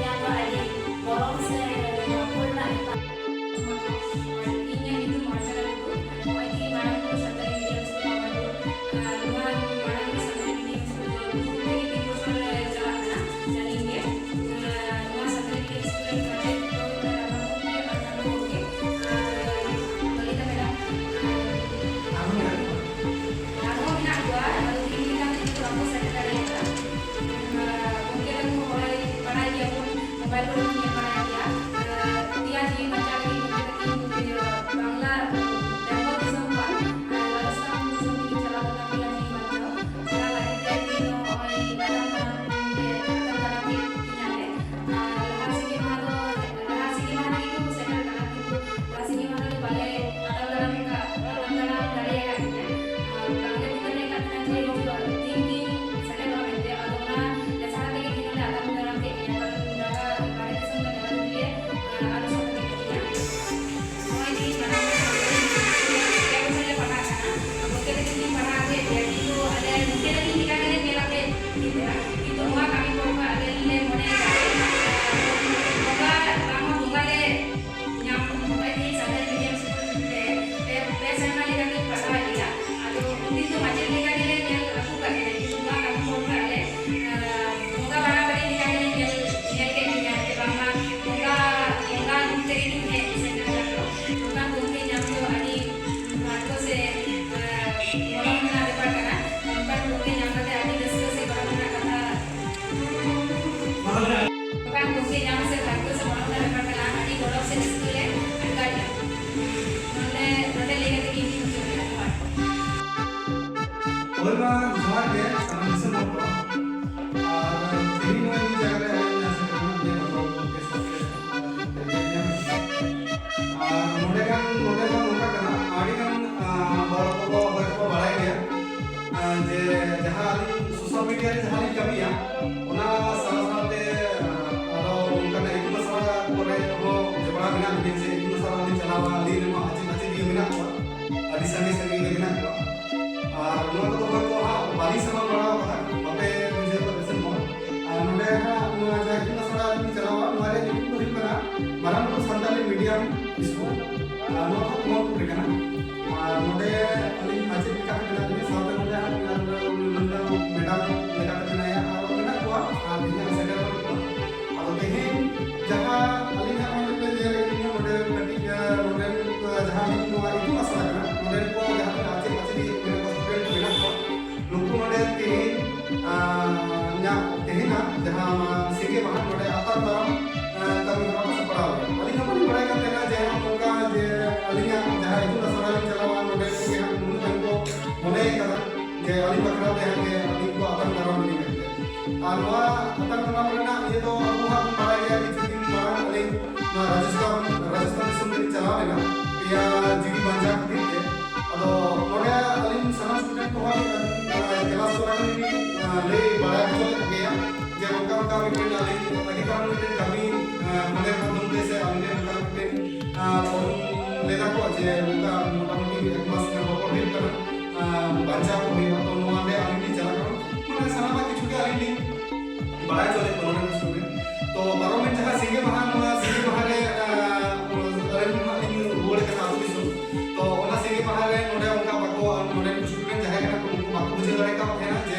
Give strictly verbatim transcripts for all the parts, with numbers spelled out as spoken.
ᱧᱟᱢ ᱫᱚ ᱟᱹᱰᱤ ᱜᱚᱨᱚᱵᱽ ᱥᱮ ᱜᱚᱨᱵᱚ ᱨᱮᱱᱟᱜ ᱵᱮᱯᱟᱨ᱾ ᱤᱧᱟᱹᱜ ᱧᱩᱛᱩᱢ ᱚᱨᱪᱚᱱᱟ ᱴᱩᱰᱩ᱾ ᱱᱚᱜᱼᱚᱭ ᱛᱮᱦᱮᱧ ᱢᱟᱨᱟᱝ ᱵᱩᱨᱩ ᱥᱟᱱᱛᱟᱲᱤ ᱢᱤᱰᱤᱭᱟᱢ ᱥᱠᱩᱞ ᱟᱢᱟᱴᱩ, ᱟᱨ ᱱᱚᱣᱟ ᱢᱟᱨᱟᱝ ᱵᱩᱨᱩ ᱥᱟᱱᱛᱟᱲᱤ ᱢᱤᱰᱤᱭᱟᱢ ᱥᱠᱩᱞ ᱫᱚ ᱫᱩ ᱛᱷᱮᱠᱮ ᱛᱤᱱ ᱵᱚᱪᱷᱚᱨ ᱪᱟᱞᱟᱜ ᱠᱟᱱᱟ running ᱜᱮ᱾ ᱟᱨ ᱱᱚᱣᱟ ᱥᱟᱱᱛᱟᱲᱤ ᱢᱤᱰᱤᱭᱟᱢ ᱥᱠᱩᱞ ᱨᱮᱱ ᱢᱟᱪᱮᱫ ᱠᱚ ᱦᱩᱭᱩᱜ ᱠᱟᱱᱟ ᱨᱟᱢᱟ ᱜᱚᱢᱠᱮ ᱟᱨ ᱠᱟᱱᱩ ᱜᱚᱢᱠᱮ᱾ ᱟᱨ ᱞᱚᱞᱤᱛᱟ ᱢᱮᱰᱟᱢ, ᱟᱨᱦᱚᱸ ᱢᱮᱱᱟᱜ ᱠᱚᱣᱟ᱾ ᱟᱨᱦᱚᱸ ᱢᱮᱱᱟᱜ ᱠᱚᱣᱟ, ᱟᱫᱚ ᱛᱮᱦᱮᱧ ᱞᱮᱠᱟ ᱛᱮᱫᱚ ᱵᱟᱠᱚ ᱥᱮᱴᱮᱨ ᱫᱟᱲᱮᱭᱟᱜᱼᱟ᱾ ᱟᱨ ᱜᱚᱢᱠᱮ ᱛᱟᱠᱚ ᱦᱚᱸ ᱵᱟᱲᱟᱭ, ᱵᱟᱲᱟᱭ ᱜᱮᱭᱟ ᱵᱚᱱ, ᱢᱳᱵᱟᱭᱤᱞ ᱠᱚᱨᱮ ᱵᱚᱱ ᱧᱮᱞ ᱵᱟᱲᱟᱭ ᱜᱮᱭᱟ᱾ ᱟᱨ ᱯᱮᱭᱟ ᱡᱤᱣᱤ ᱵᱟᱧᱪᱟᱣ ᱞᱟᱹᱜᱤᱫ ᱜᱚᱢᱠᱮ ᱛᱟᱹᱠᱤᱱ, ᱤᱭᱟᱹ, ᱵᱟᱝᱞᱟ, ᱵᱮᱝᱜᱚᱞ ᱫᱤᱥᱚᱢ ᱠᱷᱚᱱ, ᱟᱨ ᱨᱟᱡᱚᱥᱛᱷᱟᱱ ᱫᱤᱥᱚᱢ ᱛᱮᱠᱤᱱ ᱪᱟᱞᱟᱣ ᱞᱮᱱᱟ ᱯᱮᱭᱟ ᱡᱤᱣᱤ ᱵᱟᱧᱪᱟᱣ᱾ ᱚᱱᱟ ᱞᱟᱹᱜᱤᱫ ᱛᱮ ᱛᱮᱦᱮᱧ ᱫᱚ ᱱᱚᱜᱼᱚᱭ ᱟᱛᱟᱝ ᱫᱟᱨᱟᱢ, ᱟᱛᱟᱝ ᱫᱟᱨᱟᱢ ᱠᱮᱫ ᱠᱤᱱᱟᱞᱮ᱾ ᱟᱨ ᱞᱟᱦᱟ ᱥᱤᱸᱜᱮ ᱢᱟᱦᱟ ᱫᱚ, ᱞᱟᱦᱟ ᱥᱤᱸᱜᱮ ᱢᱟᱦᱟ ᱨᱮᱜᱮ ᱠᱚ ᱥᱮᱴᱮᱨ ᱠᱟᱱᱟ, ᱠᱤᱱᱛᱩ ᱞᱟᱦᱟ ᱥᱤᱸᱜᱮ ᱢᱟᱦᱟ ᱫᱚ ᱵᱟᱞᱮ ᱟᱛᱟᱝ ᱫᱟᱨᱟᱢ ᱠᱟ-, ᱟᱛᱟᱝ ᱫᱟᱨᱟᱢ ᱫᱟᱲᱮ ᱟᱠᱟᱫ ᱠᱤᱱᱟ᱾ ᱟᱨ ᱵᱟᱝᱞᱮ ᱵᱩᱡᱽ ᱫᱟᱲᱮ ᱟᱠᱟᱫ ᱠᱤᱱᱟ ᱡᱮ ᱦᱤᱡᱩᱜ ᱫᱤᱱ ᱠᱤᱱ ᱥᱮᱴᱮᱨᱚᱜᱼᱟ ᱢᱮᱱᱛᱮ᱾ ᱟᱫᱚ ᱚᱱᱟ ᱞᱮᱥᱟᱲ ᱛᱮᱜᱮ ᱛᱮᱦᱮᱧ ᱞᱮ ᱟᱛᱟᱝ ᱫᱟᱨᱟᱢ ᱠᱮᱫ ᱠᱤᱱᱟ, ᱠᱟᱨᱚᱱ ᱱᱚᱝᱠᱟ ᱵᱟᱦᱨᱮ ᱫᱤᱥᱚᱢ ᱪᱟᱞᱟᱣᱟ, ᱱᱚᱣᱟ ᱨᱮᱭᱟᱜ ᱧᱩᱛᱩᱢ ᱫᱚ ᱦᱩᱭᱩᱜ ᱠᱟᱱᱟ ᱢᱟᱨᱟᱝ ᱵᱩᱨᱩ ᱥᱟᱱᱛᱟᱞᱤ ᱢᱤᱰᱤᱭᱟᱢ ᱥᱠᱩᱞ᱾ ᱟᱨ ᱱᱚᱣᱟ ᱫᱚ ᱠᱚᱢᱚᱞᱯᱩᱨ ᱨᱮ ᱠᱟᱱᱟ᱾ ᱟᱨ ᱱᱚᱰᱮ ᱟᱹᱞᱤᱧ ᱢᱟᱪᱮᱫ ᱞᱮᱠᱟᱛᱮ ᱢᱮᱱᱟᱜ ᱞᱤᱧᱟ, ᱥᱟᱶᱛᱮ ᱱᱚᱰᱮ ᱦᱟᱸᱜ ᱢᱮᱰᱟᱢ ᱞᱮᱠᱟᱛᱮ ᱢᱮᱱᱟᱭᱟ, ᱟᱨ ᱢᱮᱱᱟᱜ ᱠᱚᱣᱟ, ᱟᱨ ᱤᱧᱟᱹᱜ ᱥᱮᱴᱮᱨ ᱵᱟᱹᱱᱩᱜ ᱠᱚᱣᱟ᱾ ᱟᱫᱚ ᱛᱮᱦᱮᱧ ᱡᱟᱦᱟᱸ ᱟᱹᱞᱤᱧᱟᱜ ᱱᱚᱰᱮ ᱯᱮ ᱧᱮᱞᱮᱫ ᱞᱤᱧᱟ, ᱱᱚᱰᱮ ᱠᱟᱹᱴᱤᱡ, ᱱᱚᱰᱮᱱ ᱡᱟᱦᱟᱸ ᱱᱚᱣᱟ ᱤᱛᱩᱱ ᱟᱥᱲᱟ ᱠᱟᱱᱟ, ᱱᱚᱰᱮᱱ ᱠᱚ ᱡᱟᱦᱟᱸ ᱛᱤᱱᱟᱹᱜ ᱟᱪᱮᱫ ᱢᱟᱪᱮᱫ ᱢᱮᱱᱟᱜ ᱠᱚᱣᱟ, ᱱᱩᱠᱩ ᱱᱚᱰᱮ ᱛᱮᱦᱮᱧ, ᱟᱸ, ᱧᱟ-, ᱛᱮᱦᱮᱧᱟᱜ ᱡᱟᱦᱟᱸ ᱥᱤᱸᱜᱮ ᱢᱟᱦᱟ ᱱᱚᱰᱮ ᱟᱛᱟᱝ ᱫᱟᱨᱟᱢ, ᱟᱸ, ᱠᱟᱹᱢᱤ ᱦᱚᱨᱟ ᱠᱚ ᱥᱟᱯᱲᱟᱣ ᱞᱮᱫᱟ᱾ ᱟᱹᱞᱤᱧ ᱦᱚᱸ ᱵᱟᱹᱞᱤᱧ ᱵᱟᱲᱟᱭ ᱠᱟᱱ ᱛᱟᱦᱮᱱᱟ ᱡᱮ ᱱᱚᱝᱠᱟ ᱡᱮ ᱟᱹᱞᱤᱧᱟᱜ ᱡᱟᱦᱟᱸ ᱤᱛᱩᱱ ᱟᱥᱲᱟ ᱞᱤᱧ ᱪᱟᱞᱟᱣᱟ, ᱱᱚᱰᱮ ᱠᱷᱚᱱ ᱜᱮ ᱦᱟᱸᱜ ᱱᱩᱱᱟᱹᱜ ᱜᱟᱱ ᱠᱚ ᱢᱚᱱᱮ ᱠᱟᱫᱟ ᱡᱮ ᱟᱹᱞᱤᱧ ᱵᱟᱠᱷᱨᱟ ᱛᱮ ᱦᱟᱸᱜ ᱟᱹᱞᱤᱧ ᱠᱚ ᱟᱛᱟᱝ ᱫᱟᱨᱟᱢ ᱞᱤᱧᱟ ᱢᱮᱱᱛᱮ᱾ ᱟᱨ ᱱᱚᱣᱟ ᱟᱛᱟᱝ ᱫᱟᱨᱟᱢ ᱨᱮᱱᱟᱜ ᱤᱭᱟᱹ ᱫᱚ ᱟᱵᱚ ᱦᱟᱸᱜ ᱵᱚᱱ ᱵᱟᱲᱟᱭ ᱜᱮᱭᱟ, ᱠᱤᱪᱷᱩ ᱫᱤᱱ ᱢᱟᱲᱟᱝ ᱟᱹᱞᱤᱧ ᱱᱚᱣᱟ ᱨᱟᱡᱚᱥᱛᱷᱟᱱ, ᱨᱟᱡᱚᱥᱛᱷᱟᱱ ᱫᱤᱥᱚᱢ ᱨᱮᱞᱤᱧ ᱪᱟᱞᱟᱣ ᱞᱮᱱᱟ, ᱯᱮᱭᱟ ᱡᱤᱣᱤ ᱵᱟᱧᱪᱟᱣ ᱠᱷᱟᱹᱛᱤᱨ ᱛᱮ᱾ ᱟᱫᱚ ᱱᱚᱰᱮ ᱟᱹᱞᱤᱧ ᱥᱟᱱᱟᱢ ᱥᱴᱩᱰᱮᱱᱴ ᱠᱚᱦᱚᱸ ᱞᱤᱧ, ᱟᱸ, ᱠᱞᱟᱥ ᱪᱚᱞᱟᱠᱟᱞᱤᱱ ᱞᱤᱧ, ᱟᱸ, ᱞᱟᱹᱭ ᱵᱟᱲᱟᱭ ᱦᱚᱪᱚ ᱞᱮᱫ ᱠᱚᱜᱮᱭᱟ ᱡᱮ ᱱᱚᱝᱠᱟ ᱱᱚᱝᱠᱟ ᱢᱤᱫᱴᱮᱱ ᱟᱹᱞᱤᱧ ᱟᱹᱰᱤ ᱢᱟᱨᱟᱝ ᱢᱤᱫᱴᱮᱱ ᱠᱟᱹᱢᱤ, ᱟᱸ, ᱢᱚᱱᱮ ᱢᱟᱫᱽᱫᱷᱚᱢ ᱛᱮ ᱥᱮ ᱟᱹᱞᱤᱧ ᱴᱷᱮᱱ ᱱᱚᱝᱠᱟ ᱢᱤᱫᱴᱮᱱ, ᱟᱸ, ᱯᱷᱳᱱ ᱞᱮᱫᱟ ᱠᱚ ᱡᱮ ᱱᱚᱝᱠᱟ ᱢᱚᱴᱟᱢᱩᱴᱤ ᱮᱠ ᱢᱟᱥ ᱜᱟᱱ ᱨᱚᱯᱚᱲ ᱦᱩᱭᱩᱜ ᱠᱟᱱᱟ, ᱟᱸ, ᱵᱟᱧᱪᱟᱣ ᱠᱚ ᱦᱩᱭᱩᱜᱼᱟ᱾ ᱛᱚ ᱱᱚᱣᱟ ᱨᱮ ᱟᱹᱞᱤᱧ ᱞᱤᱧ ᱪᱟᱞᱟᱜ ᱠᱟᱱᱟ, ᱢᱟᱱᱮ ᱥᱟᱱᱟᱢᱟᱜ ᱠᱤᱪᱷᱩ ᱜᱮ ᱟᱹᱞᱤᱧ ᱞᱤᱧ ᱵᱟᱲᱟᱭ ᱦᱚᱪᱚ ᱞᱮᱫ ᱠᱚᱣᱟ ᱱᱚᱰᱮ ᱨᱮᱱ ᱥᱴᱩᱰᱮᱱᱴ᱾ ᱛᱚ ᱯᱟᱨᱚᱢᱮᱱ ᱡᱟᱦᱟᱸ ᱥᱤᱸᱜᱮ ᱢᱟᱦᱟ, ᱱᱚᱣᱟ ᱥᱤᱸᱜᱮ ᱢᱟᱦᱟ ᱨᱮ, ᱟᱸ, ᱟᱹᱞᱤᱧ ᱦᱟᱸᱜ ᱞᱤᱧ ᱨᱩᱣᱟᱹᱲ ᱠᱟᱱᱟ ᱟᱹᱛᱩ ᱫᱤᱥᱚᱢ᱾ ᱛᱚ ᱚᱱᱟ ᱥᱤᱸᱜᱮ ᱢᱟᱦᱟ ᱨᱮ ᱱᱚᱰᱮ ᱚᱱᱠᱟ ᱵᱟᱠᱚ, ᱱᱚᱰᱮ ᱨᱮᱱ ᱥᱴᱩᱰᱮᱱᱴ ᱡᱟᱦᱟᱸᱭ ᱠᱟᱱᱟ ᱠᱚ, ᱩᱱᱠᱩ ᱵᱟᱠᱚ ᱵᱩᱡᱷᱟᱹᱣ ᱫᱟᱲᱮ ᱠᱟᱣ ᱛᱟᱦᱮᱱᱟ ᱡᱮ,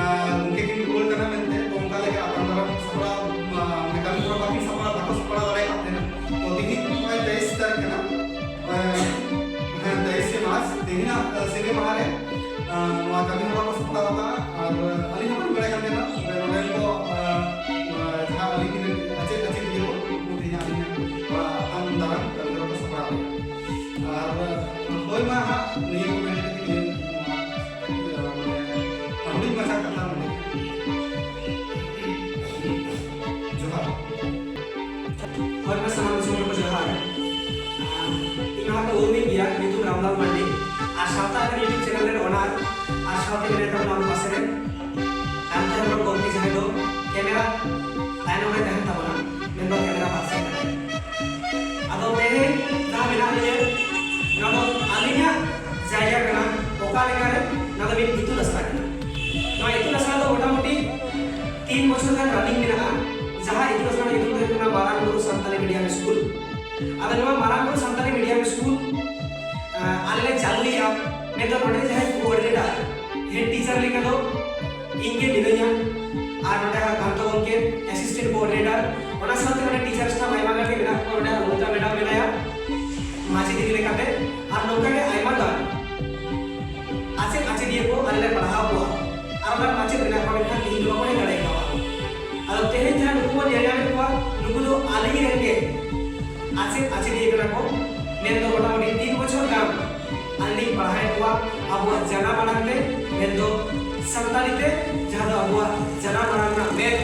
ᱟᱸ, ᱜᱚᱢᱠᱮ ᱠᱤᱱ ᱨᱩᱣᱟᱹᱲ ᱠᱟᱱᱟ ᱢᱮᱱᱛᱮ᱾ ᱛᱚ ᱚᱱᱠᱟ ᱞᱮᱠᱟ ᱟᱛᱟᱝ ᱫᱟᱨᱟᱢ ᱥᱟᱯᱲᱟᱣ, ᱟᱸ, ᱢᱟᱱᱮ ᱠᱟᱹᱢᱤ ᱦᱚᱨᱟ ᱵᱟᱹᱠᱤᱱ ᱥᱟᱯᱲᱟᱣ, ᱵᱟᱠᱚ ᱥᱟᱯᱲᱟᱣ ᱫᱟᱲᱮ ᱠᱟᱣ ᱛᱟᱦᱮᱱᱟ᱾ ᱛᱚ ᱛᱮᱦᱮᱧ ᱱᱚᱜᱼᱚᱭ ᱛᱮᱭᱤᱥ ᱛᱟᱹᱨᱤᱠᱷ ᱠᱟᱱᱟ, ᱟᱸ, ᱦᱮᱸ, ᱛᱮᱭᱤᱥᱮ ᱢᱟᱨᱪ, ᱛᱮᱦᱮᱧᱟᱜ, ᱟᱸ, ᱥᱤᱸᱜᱮ ᱢᱟᱦᱟ ᱨᱮ, ᱟᱸ, ᱱᱚᱣᱟ ᱠᱟᱹᱢᱤ ᱦᱚᱨᱟ ᱠᱚ ᱥᱟᱯᱲᱟᱣ ᱟᱠᱟᱫᱼᱟ᱾ ᱟᱨ, ᱟᱸ, ᱟᱹᱞᱤᱧ ᱦᱚᱸ ᱵᱟᱹᱞᱤᱧ ᱵᱟᱲᱟᱭ ᱠᱟᱱ ᱛᱟᱦᱮᱱᱟ, ᱛᱚᱵᱮ ᱱᱚᱰᱮᱱ ᱠᱚ, ᱟᱸ, ᱟᱸ, ᱡᱟᱦᱟᱸ ᱟᱹᱞᱤᱧ ᱨᱮᱱ ᱟᱪᱮᱫ ᱟᱪᱮᱫᱤᱭᱟᱹ ᱠᱚ, ᱩᱱᱠᱩ ᱛᱮᱦᱮᱧ ᱟᱹᱞᱤᱧᱟᱜ, ᱟᱸ, ᱟᱛᱟᱝ ᱫᱟᱨᱟᱢ ᱠᱟᱹᱢᱤ ᱦᱚᱨᱟ ᱠᱚ ᱥᱟᱯᱲᱟᱣ ᱟᱠᱟᱫᱼᱟ᱾ ᱟᱨ, ᱟᱸ, ᱦᱳᱭ ᱢᱟ ᱦᱟᱸᱜ, ᱱᱤᱭᱟᱹ ᱠᱚ ᱢᱮᱱ ᱠᱟᱛᱮ ᱜᱮ, ᱟᱸ, ᱟᱸ, ᱢᱟᱱᱮ, ᱦᱩᱰᱤᱧ ᱢᱟᱪᱷᱟ ᱠᱟᱛᱷᱟ ᱱᱚᱰᱮ᱾ ᱡᱚᱦᱟᱨ᱾ ᱦᱳᱭ, ᱢᱟ ᱥᱟᱱᱟᱢ ᱫᱤᱥᱚᱢ ᱦᱚᱲ ᱠᱚ ᱡᱚᱦᱟᱨ᱾ ᱟᱨ ᱤᱧ ᱱᱚᱣᱟ ᱠᱚ ᱩᱨᱩᱢᱤᱧ ᱜᱮᱭᱟ, ᱧᱩᱛᱩᱢ ᱨᱟᱢᱞᱟᱞ ᱢᱟᱱᱰᱤ᱾ ᱟᱨ ᱥᱟᱶᱛᱟ ᱟᱠᱟᱱ YouTube channel ᱨᱮᱱ owner, ᱟᱨ ᱥᱟᱶᱛᱮ ᱢᱮᱱᱟᱭ ᱛᱟᱵᱚᱱᱟ ᱟᱵᱚ ᱯᱟᱥᱮ ᱨᱮ ᱠᱟᱱᱛᱷᱟ ᱦᱮᱢᱵᱨᱚᱢ ᱜᱚᱢᱠᱮ, ᱡᱟᱦᱟᱸᱭ ᱫᱚ camera ᱛᱟᱭᱱᱚᱢ ᱨᱮ ᱛᱟᱦᱮᱱ ᱛᱟᱵᱚᱱᱟ, ᱢᱮᱱᱫᱚ camera person ᱠᱟᱱᱟᱭ᱾ ᱟᱫᱚ ᱛᱮᱦᱮᱧ ᱡᱟᱦᱟᱸ ᱢᱮᱱᱟᱜ ᱞᱤᱧᱟᱹ, ᱱᱚᱣᱟ ᱫᱚ ᱟᱹᱞᱤᱧᱟᱜ ᱡᱟᱭᱜᱟ ᱠᱟᱱᱟ᱾ ᱚᱠᱟ ᱞᱮᱠᱟᱨᱮ? ᱱᱚᱣᱟ ᱫᱚ ᱢᱤᱫ ᱤᱛᱩᱱ ᱟᱥᱲᱟ ᱠᱟᱱᱟ᱾ ᱱᱚᱣᱟ ᱤᱛᱩᱱ ᱟᱥᱲᱟ ᱫᱚ ᱢᱚᱴᱟᱢᱩᱴᱤ ᱛᱤᱱ ᱵᱚᱪᱷᱚᱨ ᱜᱟᱱ running ᱢᱮᱱᱟᱜᱼᱟ, ᱡᱟᱦᱟᱸ ᱤᱛᱩᱱ ᱥᱟᱱᱛᱟᱞᱤ ᱢᱤᱰᱤᱭᱟᱢ ᱥᱠᱩᱞ᱾ ᱟᱫᱚ ᱱᱚᱣᱟ ᱢᱟᱨᱟᱝ ᱵᱩᱨᱩ ᱥᱟᱱᱛᱟᱞᱤ ᱢᱤᱰᱤᱭᱟᱢ ᱥᱠᱩᱞ, ᱟᱸ, ᱟᱞᱮ ᱞᱮ ᱪᱟᱹᱞᱩᱭᱮᱫᱼᱟ, ᱢᱮᱱᱫᱚ ᱱᱚᱰᱮ ᱡᱟᱦᱟᱸᱭ ᱠᱳᱚᱨᱰᱤᱱᱮᱴᱟᱨ, ᱦᱮᱰ ᱴᱤᱪᱟᱨ ᱞᱮᱠᱟ ᱫᱚ ᱤᱧ ᱜᱮ ᱢᱤᱱᱟᱹᱧᱟ, ᱟᱨ ᱱᱚᱰᱮ ᱦᱟᱸᱜ ᱠᱟᱱᱛᱚ ᱜᱚᱢᱠᱮ ᱮᱥᱤᱥᱴᱮᱱᱴ ᱠᱳᱚᱨᱰᱤᱱᱮᱴᱟᱨ, ᱚᱱᱟ ᱥᱟᱶᱛᱮ ᱱᱚᱰᱮ ᱴᱤᱪᱟᱨ ᱥᱴᱟᱯ ᱟᱭᱢᱟ ᱜᱟᱱ ᱜᱮ ᱢᱮᱱᱟᱜ ᱠᱚᱣᱟ᱾ ᱱᱚᱰᱮ ᱦᱟᱸᱜ ᱢᱚᱢᱚᱛᱟ ᱢᱮᱰᱟᱢ ᱢᱮᱱᱟᱭᱟ ᱢᱟᱪᱮᱫ ᱤᱫᱤ ᱞᱮᱠᱟᱛᱮ, ᱟᱨ ᱱᱚᱝᱠᱟ ᱜᱮ ᱟᱭᱢᱟ ᱜᱟᱱ ᱟᱪᱮᱫ ᱟᱪᱮᱫᱤᱭᱟᱹ ᱠᱚ ᱟᱞᱮ ᱞᱮ ᱯᱟᱲᱦᱟᱣ ᱠᱚᱣᱟ, ᱟᱨ ᱚᱱᱟ ᱢᱟᱪᱮᱫ ᱢᱮᱱᱟᱜ ᱠᱚᱣᱟ, ᱢᱮᱱᱠᱷᱟᱱ ᱛᱮᱦᱮᱧ ᱫᱚ ᱵᱟᱠᱚ ᱦᱮᱡ ᱫᱟᱲᱮ ᱠᱟᱣᱟ᱾ ᱟᱫᱚ ᱛᱮᱦᱮᱧ ᱡᱟᱦᱟᱸ ᱱᱩᱠᱩ ᱵᱚᱱ ᱧᱮᱞ ᱧᱟᱢᱮᱫ ᱠᱚᱣᱟ, ᱱᱩᱠᱩ ᱫᱚ ᱟᱹᱞᱤᱧ ᱨᱮᱱ ᱜᱮ ᱟᱪᱮᱫ ᱟᱪᱮᱫᱤᱭᱟᱹ ᱠᱟᱱᱟ ᱠᱚ᱾ ᱢᱮᱱᱫᱚ ᱢᱚᱴᱟᱢᱩᱴᱤ ᱛᱤᱱ ᱵᱚᱪᱷᱚᱨ ᱜᱟᱱ ᱟᱹᱞᱤᱧ ᱯᱟᱲᱦᱟᱣᱮᱫ ᱠᱚᱣᱟ ᱟᱵᱚᱣᱟᱜ ᱡᱟᱱᱟᱢ ᱟᱲᱟᱝ ᱛᱮ, ᱢᱮᱱᱫᱚ ᱥᱟᱱᱛᱟᱲᱤ ᱛᱮ, ᱡᱟᱦᱟᱸ ᱫᱚ ᱟᱵᱚᱣᱟᱜ ᱡᱟᱱᱟᱢ ᱟᱲᱟᱝ ᱨᱮᱱᱟᱜ ᱢᱮᱫ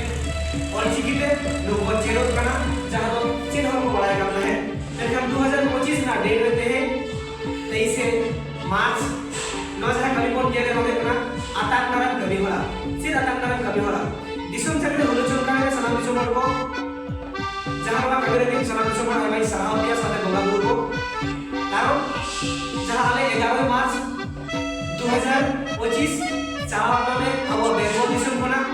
ᱚᱞᱪᱤᱠᱤ ᱛᱮ ᱱᱩᱠᱩ ᱵᱚᱱ ᱪᱮᱫᱚᱜ ᱠᱟᱱᱟ, ᱡᱟᱦᱟᱸ ᱫᱚ ᱪᱮᱫ ᱦᱚᱸ ᱵᱟᱠᱚ ᱵᱟᱲᱟᱭ ᱠᱟᱱ ᱛᱟᱦᱮᱸᱫ᱾ ᱢᱮᱱᱠᱷᱟᱱ ᱫᱩ ᱦᱟᱡᱟᱨ ᱯᱚᱸᱪᱤᱥ ᱨᱮᱱᱟᱜ ᱰᱮᱴ ᱨᱮ ᱛᱮᱦᱮᱧ ᱛᱮᱭᱤᱥᱮ ᱢᱟᱨᱪ, ᱱᱚᱣᱟ ᱡᱟᱦᱟᱸ ᱠᱟᱹᱢᱤ ᱵᱚᱱ ᱧᱮᱞ ᱮᱫᱟ, ᱱᱚᱣᱟ ᱫᱚ ᱦᱩᱭᱩᱜ ᱠᱟᱱᱟ ᱟᱛᱟᱝ ᱫᱟᱨᱟᱢ ᱠᱟᱹᱢᱤ ᱦᱚᱨᱟ᱾ ᱪᱮᱫ ᱟᱛᱟᱝ ᱫᱟᱨᱟᱢ ᱠᱟᱹᱢᱤ ᱦᱚᱨᱟ? ᱫᱤᱥᱚᱢ ᱡᱟᱠᱟᱛ ᱨᱮ ᱩᱞᱟᱹ ᱪᱚᱞ ᱠᱟᱱᱟ ᱥᱟᱱᱟᱢ ᱫᱤᱥᱚᱢ ᱦᱚᱲ ᱠᱚ, ᱡᱟᱦᱟᱸ ᱱᱚᱣᱟ ᱠᱟᱹᱢᱤ ᱞᱟᱹᱜᱤᱫ ᱥᱟᱱᱟᱢ ᱫᱤᱥᱚᱢ ᱦᱚᱲ ᱟᱭᱢᱟᱧ ᱥᱟᱨᱦᱟᱣ ᱯᱮᱭᱟ, ᱥᱟᱶᱛᱮ ᱵᱚᱸᱜᱟ ᱵᱩᱨᱩ ᱠᱚ᱾ ᱠᱟᱨᱚᱱ ᱡᱟᱦᱟᱸ ᱟᱞᱮ ᱮᱜᱟᱨᱳᱭ ᱢᱟᱨᱪ ᱫᱩ ᱦᱟᱡᱟᱨ ᱯᱚᱸᱪᱤᱥ ᱪᱟᱞᱟᱣ ᱠᱟᱱᱟ ᱟᱵᱚ ᱵᱮᱝᱜᱚᱞ ᱫᱤᱥᱚᱢ ᱠᱷᱚᱱᱟᱜ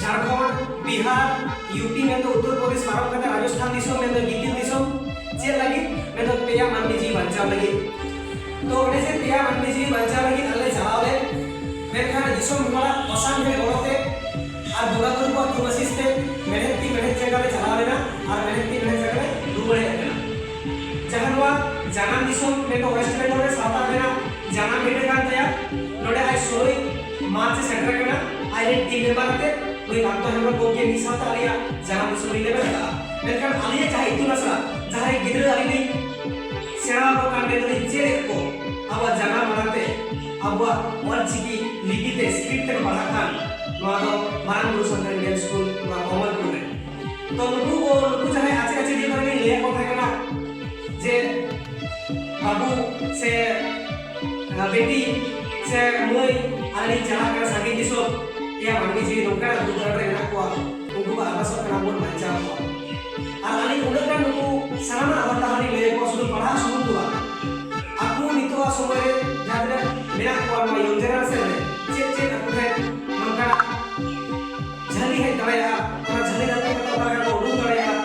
ᱡᱷᱟᱲᱠᱷᱚᱸᱰ, ᱵᱤᱦᱟᱨ, ᱭᱩᱯᱤ ᱢᱮᱱᱫᱚ ᱩᱛᱛᱚᱨ ᱯᱨᱚᱫᱮᱥ ᱯᱟᱨᱚᱢ ᱠᱟᱛᱮ ᱨᱟᱡᱚᱥᱛᱷᱟᱱ ᱫᱤᱥᱚᱢ ᱢᱮᱱᱫᱚ ᱜᱤᱛᱤᱞ ᱫᱤᱥᱚᱢ᱾ ᱪᱮᱫ ᱞᱟᱹᱜᱤᱫ? ᱢᱮᱱᱫᱚ ᱯᱮᱭᱟ ᱢᱟᱹᱱᱢᱤ ᱡᱤᱣᱤ ᱵᱟᱧᱪᱟᱣ ᱞᱟᱹᱜᱤᱫ᱾ ᱛᱚ ᱚᱸᱰᱮ ᱡᱮ ᱯᱮᱭᱟ ᱢᱟᱹᱱᱢᱤ ᱡᱤᱣᱤ ᱵᱟᱧᱪᱟᱣ ᱞᱟᱹᱜᱤᱫ ᱟᱞᱮ ᱪᱟᱞᱟᱣ ᱞᱮᱱ, ᱢᱮᱱᱠᱷᱟᱱ ᱫᱤᱥᱚᱢ ᱦᱚᱲᱟᱜ ᱚᱥᱟᱱ ᱜᱮ ᱜᱚᱲᱚ ᱛᱮ ᱟᱨ ᱵᱚᱸᱜᱟ ᱵᱩᱨᱩ ᱠᱚᱣᱟᱜ ᱛᱷᱩᱢ ᱟᱥᱤᱥ ᱛᱮ ᱢᱮᱬᱦᱮᱫ ᱛᱤ ᱢᱮᱬᱦᱮᱫ ᱡᱟᱸᱜᱟ ᱞᱮ ᱪᱟᱞᱟᱣ ᱞᱮᱱᱟ ᱟᱨ ᱢᱮᱬᱦᱮᱫ ᱛᱤ ᱢᱮᱬᱦᱮᱫ ᱡᱟᱸᱜᱟ ᱞᱮ ᱨᱩᱣᱟᱹᱲ ᱦᱮᱡ ᱟᱠᱟᱱᱟ᱾ ᱡᱟᱦᱟᱸ ᱱᱚᱣᱟ ᱡᱟᱱᱟᱢ ᱫᱤᱥᱚᱢ ᱢᱮᱱᱫᱚ ᱳᱭᱮᱥᱴ ᱵᱮᱝᱜᱚᱞ ᱨᱮ ᱥᱟᱶᱛᱟ ᱨᱮᱱᱟᱜ ᱡᱟᱱᱟᱢ ᱵᱷᱤᱴᱟᱹ ᱠᱟᱱ ᱛᱟᱭᱟ, ᱱᱚᱰᱮ ᱟᱡ ᱥᱳᱞᱳᱭ ᱢᱟᱨᱪ ᱮ ᱥᱮᱴᱮᱨ ᱟᱠᱟᱱᱟ᱾ ᱟᱡ ᱨᱮᱱ ᱴᱤᱢ ᱢᱮᱢᱵᱟᱨ ᱟᱛᱮ ᱱᱩᱭ ᱠᱟᱱᱛᱚ ᱦᱮᱢᱵᱨᱚᱢ ᱜᱚᱢᱠᱮ ᱢᱤᱫ ᱥᱟᱶᱛᱮ ᱟᱞᱮᱭᱟᱜ ᱡᱟᱱᱟᱢ ᱫᱤᱥᱚᱢ ᱞᱤᱧ ᱞᱮᱵᱮᱫ ᱟᱠᱟᱫᱼᱟ᱾ ᱢᱮᱱᱠᱷᱟᱱ ᱟᱞᱮᱭᱟᱜ ᱡᱟᱦᱟᱸ ᱤᱛᱩᱱ ᱟᱥᱲᱟ, ᱡᱟᱦᱟᱸᱭ ᱜᱤᱫᱽᱨᱟᱹ ᱟᱹᱞᱤᱧ ᱞᱤᱧ ᱥᱮᱬᱟ ᱟᱠᱚ ᱠᱟᱱ, ᱢᱮᱱᱫᱚᱞᱤᱧ ᱪᱮᱫ ᱮᱫ ᱠᱚ, ᱟᱵᱚᱣᱟᱜ ᱡᱟᱱᱟᱢ ᱟᱲᱟᱝ ᱛᱮ, ᱟᱵᱚᱣᱟᱜ ᱚᱞ ᱪᱤᱠᱤ ᱞᱤᱯᱤ ᱛᱮ ᱥᱠᱨᱤᱯᱴ ᱛᱮᱠᱚ ᱯᱟᱲᱦᱟᱜ ᱠᱟᱱ, ᱱᱚᱣᱟ ᱫᱚ ᱢᱟᱨᱟᱝ ᱵᱩᱨᱩ ᱥᱟᱱᱛᱟᱲᱤ ᱢᱤᱰᱤᱭᱟᱢ ᱥᱠᱩᱞ, ᱱᱚᱣᱟ ᱠᱚᱢᱚᱞᱯᱩᱨ ᱨᱮ᱾ ᱛᱚ ᱱᱩᱠᱩ ᱠᱚ, ᱱᱩᱠᱩ ᱡᱟᱦᱟᱸᱭ ᱟᱪᱮ ᱟᱪᱮᱫᱤᱭᱟᱹ ᱠᱚ ᱞᱤᱧ ᱞᱟᱹᱭᱟᱫ ᱠᱚ ᱛᱟᱦᱮᱸ ᱠᱟᱱᱟ ᱡᱮ ᱵᱟᱹᱵᱩ ᱥᱮ ᱵᱤᱴᱤ ᱥᱮ ᱢᱟᱹᱭ, ᱟᱞᱮ ᱞᱤᱧ ᱪᱟᱞᱟᱜ ᱠᱟᱱᱟ ᱥᱟᱺᱜᱤᱧ ᱫᱤᱥᱚᱢ, ᱮᱭᱟ ᱢᱟᱹᱱᱢᱤ ᱡᱤᱣᱤ ᱱᱚᱝᱠᱟᱱᱟᱜ ᱫᱩᱠ ᱟᱱᱟᱴ ᱨᱮ ᱢᱮᱱᱟᱜ ᱠᱚᱣᱟ, ᱩᱱᱠᱩ ᱠᱚ ᱟᱨᱫᱟᱥᱚᱜ ᱠᱟᱱᱟ ᱵᱚᱱ ᱵᱟᱧᱪᱟᱣ ᱠᱚᱣᱟ᱾ ᱟᱨ ᱟᱹᱞᱤᱧ ᱩᱱᱟᱹᱜ ᱜᱟᱱ ᱱᱩᱠᱩ ᱥᱟᱱᱟᱢᱟᱜ ᱦᱚᱨ ᱰᱟᱦᱟᱨ ᱞᱤᱧ ᱞᱟᱹᱭ ᱟᱠᱚᱣᱟ, ᱥᱩᱫᱷᱩ ᱯᱟᱲᱦᱟᱜ ᱥᱩᱢᱩᱝ ᱫᱚ ᱵᱟᱝ, ᱟᱠᱚ ᱱᱤᱛᱚᱜᱟᱜ ᱥᱚᱢᱚᱭ ᱨᱮ ᱡᱟᱦᱟᱸ ᱛᱤᱱᱟᱹᱜ ᱢᱮᱱᱟᱜ ᱠᱚᱣᱟ ᱱᱚᱣᱟ ᱭᱚᱝ ᱡᱮᱱᱟᱨᱮᱥᱚᱱ ᱨᱮ, ᱪᱮᱫ ᱪᱮᱫ ᱟᱠᱚ ᱴᱷᱮᱱ ᱱᱚᱝᱠᱟᱱᱟᱜ ᱡᱷᱟᱹᱞᱤ ᱦᱮᱡ ᱫᱟᱲᱮᱭᱟᱜᱼᱟ, ᱚᱱᱟ ᱡᱷᱟᱹᱞᱤ ᱨᱟᱹᱯᱩᱫ ᱠᱟᱛᱮ ᱚᱠᱟ ᱞᱮᱠᱟ ᱠᱚ ᱩᱰᱩᱠ ᱫᱟᱲᱮᱭᱟᱜᱼᱟ,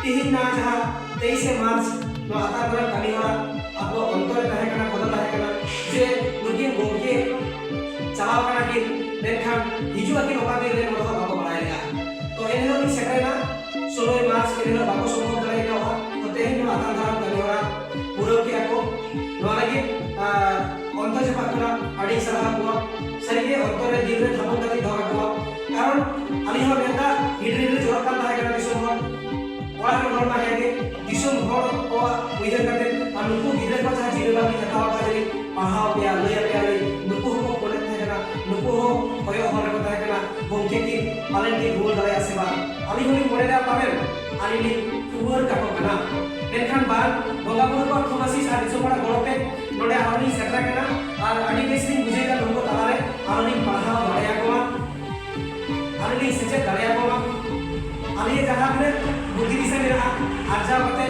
ᱛᱮᱦᱮᱧ ᱱᱚᱣᱟ ᱡᱟᱦᱟᱸ ᱛᱮᱭᱤᱥᱮ ᱢᱟᱨᱪ ᱱᱚᱣᱟ ᱟᱛᱟᱝ ᱫᱟᱨᱟᱢ ᱠᱟᱹᱢᱤ ᱦᱚᱨᱟ ᱟᱵᱚᱣᱟᱜ ᱚᱱᱛᱚᱨ ᱨᱮ ᱛᱟᱦᱮᱸ ᱠᱟᱱᱟ, ᱠᱚᱫᱚ ᱛᱟᱦᱮᱸ ᱠᱟᱱᱟ ᱡᱮ ᱱᱩᱠᱤᱱ ᱜᱚᱢᱠᱮ ᱪᱟᱞᱟᱣ ᱠᱟᱱᱟ ᱠᱤᱱ, ᱢᱮᱱᱠᱷᱟᱱ ᱦᱤᱡᱩᱜ ᱟᱹᱠᱤᱱ ᱚᱠᱟ ᱫᱤᱱ ᱨᱮ, ᱱᱚᱣᱟ ᱫᱚ ᱵᱟᱠᱚ ᱵᱟᱲᱟᱭ ᱞᱮᱫᱼᱟ᱾ ᱛᱚ ᱮᱱᱦᱤᱞᱳᱜ ᱞᱤᱧ ᱥᱮᱴᱮᱨᱮᱱᱟ, ᱥᱳᱞᱳᱭ ᱢᱟᱨᱪ, ᱮᱱᱦᱤᱞᱳᱜ ᱵᱟᱠᱚ ᱥᱚᱢᱵᱷᱚᱵ ᱫᱟᱲᱮ ᱠᱟᱣᱟ᱾ ᱛᱚ ᱛᱮᱦᱮᱧ ᱱᱚᱣᱟ ᱟᱛᱟᱝ ᱫᱟᱨᱟᱢ ᱠᱟᱹᱢᱤ ᱦᱚᱨᱟ ᱯᱩᱨᱟᱹᱣ ᱠᱮᱫᱼᱟ ᱠᱚ᱾ ᱱᱚᱣᱟ ᱞᱟᱹᱜᱤᱫ ᱟᱨ ᱚᱱᱛᱚᱨ ᱡᱟᱯᱟᱜ ᱠᱷᱚᱱᱟᱜ ᱟᱹᱰᱤ ᱥᱟᱨᱦᱟᱣ ᱠᱚᱣᱟ᱾ ᱥᱟᱹᱨᱤᱜᱮ ᱚᱱᱛᱚᱨ ᱨᱮ ᱫᱤᱞ ᱨᱮ ᱛᱷᱟᱯᱚᱱ ᱠᱟᱛᱮ ᱫᱚᱦᱚ ᱠᱟᱠᱚᱣᱟ᱾ ᱠᱟᱨᱚᱱ ᱟᱹᱞᱤᱧ ᱦᱚᱸ ᱢᱮᱱᱫᱟ ᱦᱤᱰᱤᱨ ᱦᱤᱰᱤᱨ ᱡᱚᱨᱚᱜ ᱠᱟᱱ ᱛᱟᱦᱮᱸ ᱠᱟᱱᱟ ᱫᱤᱥᱚᱢ ᱦᱚᱲ, ᱚᱲᱟᱜ ᱨᱮᱱ ᱦᱚᱲ ᱢᱟ ᱦᱮᱸᱜᱮ, ᱫᱤᱥᱚᱢ ᱦᱚᱲ ᱠᱚᱣᱟᱜ ᱩᱭᱦᱟᱹᱨ ᱠᱟᱛᱮ ᱟᱨ ᱱᱩᱠᱩ ᱜᱤᱫᱽᱨᱟᱹ ᱠᱚ ᱡᱟᱦᱟᱸ ᱡᱤᱨᱟᱹ ᱵᱟᱝ ᱞᱤᱧ ᱦᱟᱛᱟᱣ ᱟᱠᱟᱫ ᱞᱤᱧ ᱯᱟᱲᱦᱟᱣ ᱯᱮᱭᱟ, ᱞᱟᱹᱭ ᱟᱯᱮᱭᱟ ᱞᱤᱧ, ᱱᱩᱠᱩ ᱦᱚᱸᱠᱚ ᱯᱷᱳᱱᱮᱫ ᱛᱟᱦᱮᱸ ᱠᱟᱱᱟ, ᱱᱩᱠᱩ ᱦᱚᱸ ᱠᱚᱭᱚᱜ ᱦᱚᱨ ᱨᱮᱠᱚ ᱛᱟᱦᱮᱸ ᱠᱟᱱᱟ, ᱜᱚᱢᱠᱮ ᱠᱤᱱ ᱯᱟᱞᱮᱱ ᱠᱤᱱ ᱨᱩᱣᱟᱹᱲ ᱫᱟᱲᱮᱭᱟᱜᱼᱟ ᱥᱮ ᱵᱟᱝ᱾ ᱟᱹᱞᱤᱧ ᱦᱚᱸᱞᱤᱧ ᱢᱚᱱᱮᱭᱮᱫᱟ ᱯᱟᱞᱮᱱ ᱟᱹᱞᱤᱧ ᱞᱤᱧ ᱴᱩᱣᱟᱹᱨ ᱠᱟᱠᱚ ᱠᱟᱱᱟ᱾ ᱢᱮᱱᱠᱷᱟᱱ ᱵᱟᱝ, ᱵᱚᱸᱜᱟ ᱵᱩᱨᱩ ᱠᱚᱣᱟᱜ ᱛᱷᱩᱢᱟᱥᱤᱥ ᱟᱨ ᱫᱤᱥᱚᱢ ᱦᱚᱲᱟᱜ ᱜᱚᱲᱚ ᱛᱮ ᱱᱚᱰᱮ ᱟᱨᱦᱚᱸ ᱞᱤᱧ ᱥᱮᱴᱮᱨ ᱟᱠᱟᱱᱟ᱾ ᱟᱨ ᱟᱹᱰᱤ ᱵᱮᱥ ᱞᱤᱧ ᱵᱩᱡᱷᱟᱹᱣᱮᱫᱟ ᱱᱩᱠᱩ ᱛᱟᱞᱟᱨᱮ ᱟᱨᱦᱚᱸ ᱞᱤᱧ ᱯᱟᱲᱦᱟᱣ ᱫᱟᱲᱮᱭᱟᱠᱚᱣᱟ, ᱟᱨᱦᱚᱸ ᱞᱤᱧ ᱥᱮᱪᱮᱫ ᱫᱟᱲᱮᱭᱟᱠᱚᱣᱟ᱾ ᱟᱹᱞᱤᱧᱟᱜ ᱡᱟᱦᱟᱸ ᱛᱤᱱᱟᱹᱜ ᱵᱩᱫᱷᱤ ᱫᱤᱥᱟᱹ ᱢᱮᱱᱟᱜᱼᱟ, ᱟᱨᱡᱟᱣ ᱠᱟᱛᱮ,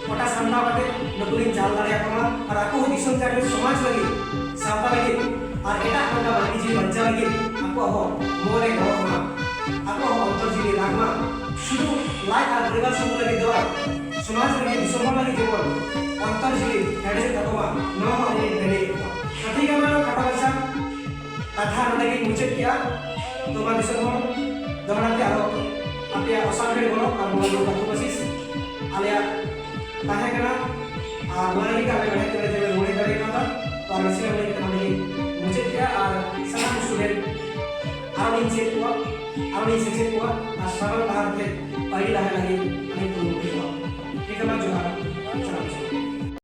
ᱠᱚᱴᱟ ᱥᱟᱢᱴᱟᱣ ᱠᱟᱛᱮ ᱱᱩᱠᱩ ᱞᱤᱧ ᱪᱟᱞ ᱫᱟᱲᱮᱭᱟᱠᱚ ᱢᱟ᱾ ᱟᱨ ᱟᱠᱚ ᱦᱚᱸ ᱫᱤᱥᱚᱢ ᱡᱟᱠᱟᱛ ᱥᱚᱢᱟᱡᱽ ᱞᱟᱹᱜᱤᱫ, ᱥᱟᱶᱛᱟ ᱞᱟᱹᱜᱤᱫ ᱟᱨ ᱮᱴᱟᱜ ᱠᱚ ᱢᱟᱹᱱᱢᱤ ᱡᱤᱣᱤ ᱵᱟᱧᱪᱟᱣ ᱞᱟᱹᱜᱤᱫ ᱟᱠᱚᱣᱟᱜ ᱦᱚᱸ ᱢᱚᱱᱮ ᱜᱚᱲᱚ ᱢᱟ, ᱟᱠᱚᱣᱟᱜ ᱦᱚᱸ ᱚᱱᱛᱚᱨ ᱡᱤᱣᱤ ᱨᱟᱜᱽ ᱢᱟ᱾ ᱥᱩᱫᱷᱩ ᱞᱟᱡ ᱟᱨ ᱯᱚᱨᱤᱵᱟᱨ ᱥᱩᱢᱩᱝ ᱞᱟᱹᱜᱤᱫ ᱫᱚ ᱵᱟᱝ, ᱥᱚᱢᱟᱡᱽ ᱞᱟᱹᱜᱤᱫ, ᱫᱤᱥᱚᱢ ᱦᱚᱲ ᱞᱟᱹᱜᱤᱫ ᱡᱮᱢᱚᱱ ᱚᱱᱛᱚᱨ ᱡᱤᱣᱤ ᱦᱮᱰᱮᱡᱚᱜ ᱛᱟᱠᱚ ᱢᱟ, ᱱᱚᱣᱟ ᱦᱚᱸ ᱟᱹᱞᱤᱧ ᱞᱤᱧ ᱠᱟᱹᱢᱤᱭᱮᱫ ᱠᱚᱣᱟ᱾ ᱛᱚ ᱴᱷᱤᱠ ᱜᱮᱭᱟ, ᱢᱟ ᱱᱚᱣᱟ ᱠᱷᱟᱴᱚ ᱢᱟᱪᱷᱟ ᱠᱟᱛᱷᱟ ᱱᱚᱰᱮ ᱜᱤᱧ ᱢᱩᱪᱟᱹᱫ ᱠᱮᱜᱼᱟ᱾ ᱛᱚ ᱢᱟ ᱫᱤᱥᱚᱢ ᱦᱚᱲ, ᱫᱚᱦᱲᱟ ᱛᱮ ᱟᱨᱚ ᱟᱯᱮᱭᱟᱜ ᱚᱥᱟᱱ ᱜᱷᱟᱹᱲᱤ ᱜᱚᱲᱚ ᱟᱨ ᱵᱚᱸᱜᱟ ᱵᱩᱨᱩ ᱠᱟᱛᱷᱟ ᱟᱥᱤᱥ ᱟᱞᱮᱭᱟᱜ ᱛᱟᱦᱮᱸ ᱠᱟᱱᱟ᱾ ᱟᱨ ᱱᱚᱣᱟ ᱞᱟᱹᱜᱤᱫ ᱟᱞᱮ ᱢᱮᱬᱦᱮᱫ ᱛᱩᱞᱟᱹ ᱪᱮᱬᱮ ᱢᱚᱬᱮ ᱫᱟᱲᱮ ᱠᱟᱣᱫᱟ᱾ ᱛᱚ ᱟᱨ ᱵᱮᱥᱤ ᱜᱟᱱ ᱞᱟᱹᱭ ᱠᱟᱛᱮ ᱱᱚᱰᱮ ᱜᱤᱧ ᱢᱩᱪᱟᱹᱫ ᱠᱮᱜᱼᱟ᱾ ᱟᱨ ᱥᱟᱱᱟᱢ ᱥᱴᱩᱰᱮᱱᱴ ᱟᱨᱚ ᱞᱤᱧ ᱪᱮᱫ ᱠᱚᱣᱟ, ᱟᱨᱚ ᱞᱤᱧ ᱥᱮᱪᱮᱫ ᱠᱚᱣᱟ ᱟᱨ ᱥᱟᱢᱟᱝ ᱰᱟᱦᱟᱨ ᱛᱮ ᱯᱟᱹᱭᱞᱟᱹ ᱞᱟᱦᱟ ᱞᱟᱹᱜᱤᱫ ᱟᱹᱞᱤᱧ ᱠᱩᱨᱩᱢᱩᱴᱩᱭ ᱠᱚᱣᱟ᱾ ᱴᱷᱤᱠ ᱜᱮᱭᱟ, ᱢᱟ ᱡᱚᱦᱟᱨ᱾